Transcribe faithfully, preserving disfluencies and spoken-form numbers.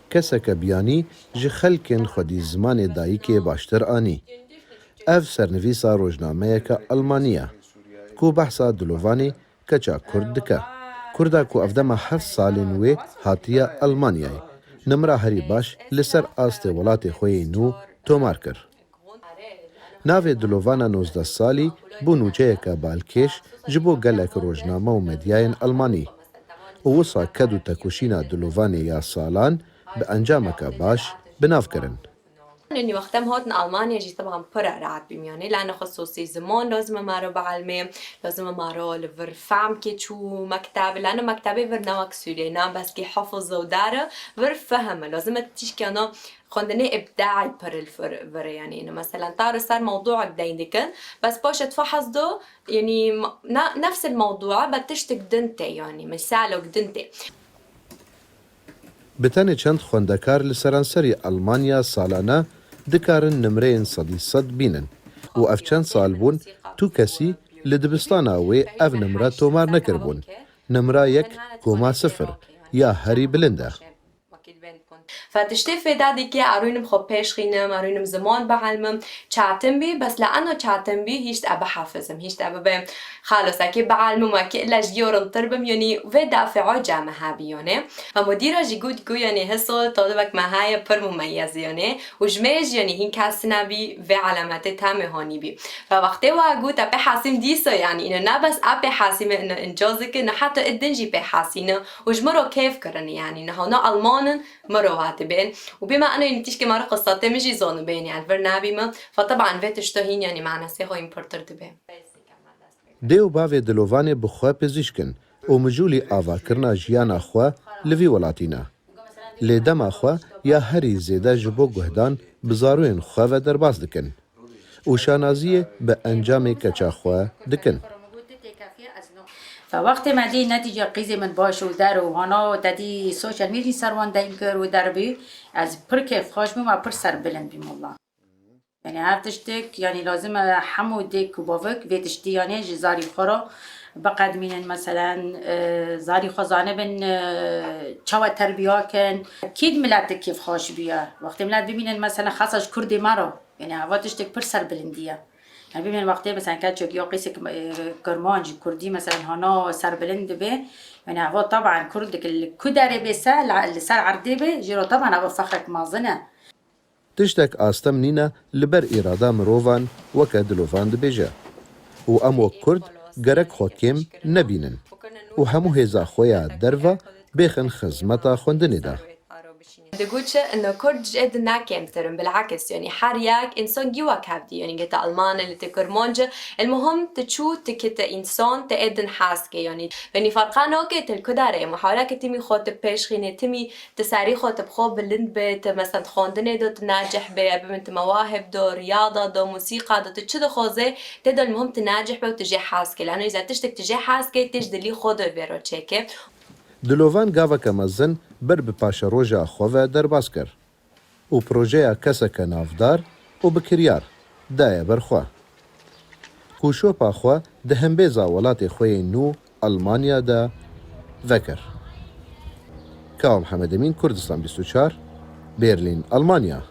Keseke biyanî ji xelkên xwedî zimanê dayikê baştir anî. Ev sernivîsa rojnameyeke Almanî ye, ku behsa dilovanê keça Kurd dike. Kurda ku ev dema heft sal in wê hatiye Almanyayê, nimra herî baş li ser astê welatê xwe yê nû tomar kir. Navê dilovana nozdeh salî bû nûçeyeke balkêş ji bo gelek rojname û medyayên Almanî û wisa ked û tekoşîna dilovanê ya salan bi encameke baş bi nav kirin. Yanî wextem hatin Almanya jî teban pir rehat bîm yanî. Lane xisûsî ziman lazim e maro bielmê, lazim e maro li vir fehm kê çû mekteb, lane mektebê vir ne wek Sûriyê, ne bes kê hifiz û dare, vir fehm e. Lazim e tişkana xwendinê îbdaî pir li vir, vir e yanî. Ino meselen ta li ser mewdûek deyn dikin, bes paşe tu fehs do, yanî ma-, na-, nefs el mewdû be tiştek din tê yanî, misalok din tê. Bi tenê çend xwendekar li seranserî Almanya salane dikarin nimreyên sedî sed bînin û ev çend sal bûn tu kesî li dibistana wê ev nimre tomar nekiribûn. Nimra yek koma sifir ya herî bilind e. Fe tiştê fêda dike, erûnim xwe pêşxînim, erûnim ziman bielmim, çatim bî, bes li eno çatim bî, hîşt e bihefizim, hîşt e bibe xalos, ekê bielmim, ekê illa ji gî rintir bim, yanî vê dafi'a ca me hebî yanê. Ve mudîra jî got, got, yanî hiso talibek me heye pir mumeyez yanê. Û ji me jî yanî hîn kes nebî vê elametê temê hanî bî. Ve wextê wa got, e pê hesîm dîsa yanî, ino ne bes e pê hesîme, ino incaz dike, ino heta ê din jî pê hesîne. Û ji min re kêf kirin yanî, niha na Alman in, min re hatibên. Û bê me eno yanî tişkê me re qisatê min jî zanibên, yanî vir nabî min. Fe teban vê tişta hîn yanî manesê xwe hîn pirtir dibe. Dê û bavê dilovanê bi xwe pizîşk in û mijûlî avakirina jiyana xwe li vî welatî ne. Lê dema xwe ya herî zêde ji bo guhdan bi zarûyên xwe ve derbas dikin û şanaziyê bi encamê keça xwe dikin. Fe wextê me dî netîce qîzê min baş û der û hana te dî sosyal medya ser wan deyn kir û derbî, ez pir kêfxweş bûm, me pir serbilind bîm wela. Yanî ev tiştek, yanî lazim e hemû dêk û bavik vê tiştî yanî ji zarî xwe re biqedimînin. Meselen, e, zarî xwe zanibin, e, çawa terbiya kin. Kî di miletik kêfxweş bûye. Wextê milet bibînin, meselen, xasa ji Kurdê me re. Yanî eva tiştek pir serbilindî ye. Yanî bibînin wextê, meselen, keçek ya qîsek, e, Kirmanc, Kurdî, meselen, hana serbilind dibe. Yanî eva taban Kurdik li ku derê bê se, la-, li ser erdê bê, jê re taban eva fexrek mezin e. Tiştek astem nîne li ber îrada mirovan weke dilovan dibêje. Û em wek Kurd gerek xwe kêm nebînin û hemû hêza xwe ya derve bêxin xizmeta xwendinê de. Digot çi, ino Kurd ji ê din ne kêmtir in, bilekis, yanî her yek însan gî wek hev dî, yanî gê te Alman e, lê te Kurmanc e, el muhim tu çû, tu kî te însan, te ê din hez ke, yanî, yanî ferqa nake te li ku derê, muhaweleke timî xwe tu pêşxînê, timî tu serî xwe tu bi xwe bilind be, tu mesela di xwendinê de tu nacih be, bibin tu mewahib de, riyada de, musîqa de, tu çi dixwazê, tê de li muhim tu nacih be û tu jê hez ke. Lano îza tiştek tu jê hez ke, tê ji dilî xwe de vê re çêke. Dilovan gaveke mezin ber bi paşeroja xwe ve derbas kir û projeya keseke navdar û bi kiryar daye ber xwe. Ku şopa xwe di hembêza welatê xwe yê nû Almanya de vekir. Kawa Mihemed Emîn, Kurdistan bîst û çar, Berlîn, Almanya.